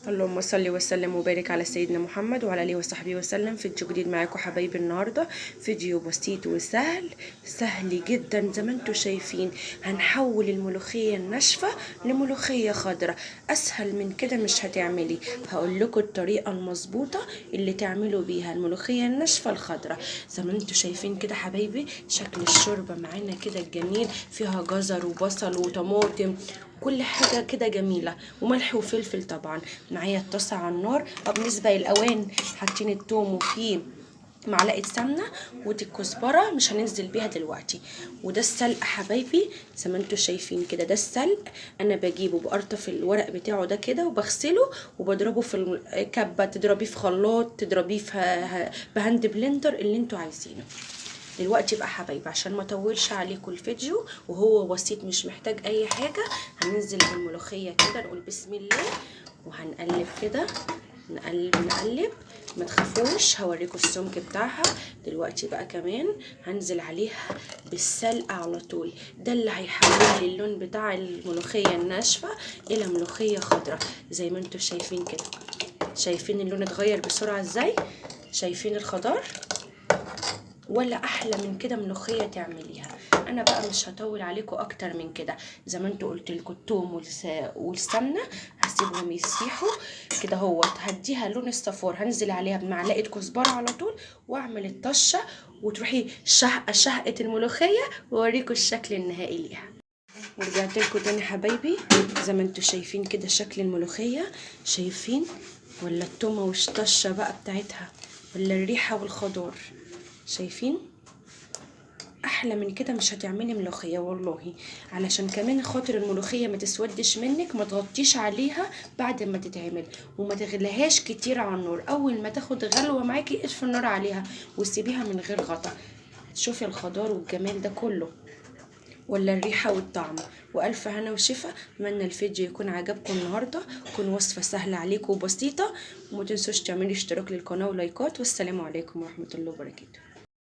اللهم صل وسلم وبارك على سيدنا محمد وعلى اله وصحبه وسلم. فيديو جديد معاكم حبايبي. النهارده فيديو بسيط وسهل، سهل جدا زي ما انتم شايفين. هنحول الملوخية الناشفه لملوخيه خضراء، اسهل من كده مش هتعملي. هقول لكم الطريقة المظبوطه اللي تعملوا بيها الملوخية الناشفه الخضراء. زي ما انتم شايفين كده حبايبي، شكل الشوربة معانا كده الجميل، فيها جزر وبصل وطماطم، كل حاجة كده جميلة، وملح وفلفل. طبعا معايا الطاسه على النار. بالنسبة للاوان حاطين التوم وفيه معلقه سمنه، ودي الكزبره مش هننزل بيها دلوقتي. وده السلق حبايبي زي ما انتم شايفين كده، ده السلق انا بجيبه بقرطف الورق بتاعه ده كده وبغسله وبضربه في الكبه، تضربيه في خلاط، تضربيه في ب hand blender، اللي انتوا عايزينه. دلوقتي بقى حبايبي عشان ما اطولش عليكم الفيديو وهو بسيط مش محتاج اي حاجة، هننزل بالملوخيه كده، نقول بسم الله وهنقلب كده، نقلب نقلب، ما تخافوش هوريكم السمك بتاعها دلوقتي. بقى كمان هنزل عليها بالسلق على طول، ده اللي هيحول لي اللون بتاع الملوخية الناشفه الى ملوخية خضراء زي ما انتم شايفين كده. شايفين اللون اتغير بسرعة ازاي؟ شايفين الخضار؟ ولا احلى من كده ملوخية تعمليها. انا بقى مش هطول عليكم اكتر من كده، زي ما انتوا قلت لكم التوم والسمنه هسيبهم يسيحوا كده اهوت، هديها لون الصفار، هنزل عليها بمعلقه كزبره على طول واعمل الطشه، وتروحي شهقه شهقه الملوخية، واوريكم الشكل النهائي ليها. ورجعت لكم تاني حبايبي، زي ما انتوا شايفين كده شكل الملوخية، شايفين ولا التومه والطشه بقى بتاعتها، ولا الريحة والخضار؟ شايفين؟ احلى من كده مش هتعملي ملوخية والله. علشان كمان خاطر الملوخية ما تسودش منك، ما تغطيش عليها بعد ما تتعمل، وما تغليهاش كتير على النار. اول ما تاخد غلوه معاكي اطفي النار عليها وسيبيها من غير غطا. شوفي الخضار والجمال ده كله، ولا الريحة والطعم. والف هنا وشفا. اتمنى الفيديو يكون عجبكم النهارده، يكون وصفه سهلة عليكم وبسيطة، وما تنسوش تعملوا اشتراك للقناة ولايكات. والسلام عليكم ورحمة الله وبركاته.